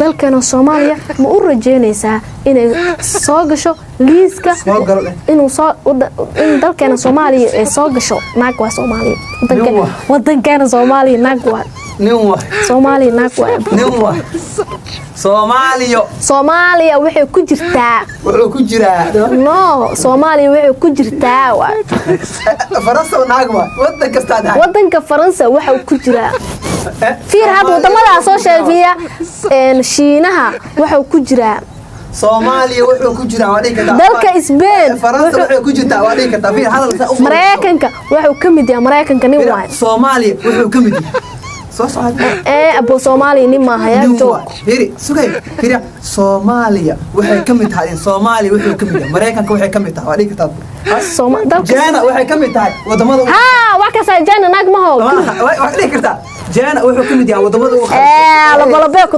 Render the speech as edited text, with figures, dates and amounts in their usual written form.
Dalkeena Soomaaliya ma u rajeynaysaa inay soo gasho liiska? Soo galo dheh. Inuu soo in dalkeena Soomaaliya ay soo gasho naag waa Soomaaliya. Nin waa. Wadankeena Soomaaliya naag waa. Nin wa. Soomaaliya naag waa. Nin wa Soomaaliyo. Soomaaliya waxay ku jirtaa. Wuxuu ku jiraa. No, Soomaaliya waxay ku jirtaa waa. Faransa naag waa wadan kastaa dhahay. Wadanka Faransa waxa ku jiraa. Fiir, hadda wadamadaa soo sheegiya, Shiinaha waxuu ku jiraa. Soomaaliya wuxuu ku jiraa waa dhihi kartaa. Dalka Spain. Faransa waxay ku jirtaa waa dhihi kartaa. Fiir, hadal saa u Maraykanka wuxuu ka mid yahay. Maraykanka nin waay. Soomaaliya wuxuu ka mid yahay soo socda. Ee abo, Soomaaliya nin maaha yaa Nin joog. waa. Fiiri, sugay, fiiri, Soomaaliya waxay ka mid tahay. Soomaaliya wuxuu ka mid yahay. Maraykanka waxay ka mid tahay waa dhihi kartaa. Dalka China waxay ka mid tahay wadamada Haa, wax kasta China naag maho. Waa dhihi kartaa. China wuxuu ka mid yahay wadamada ugu Ee labalabee ku.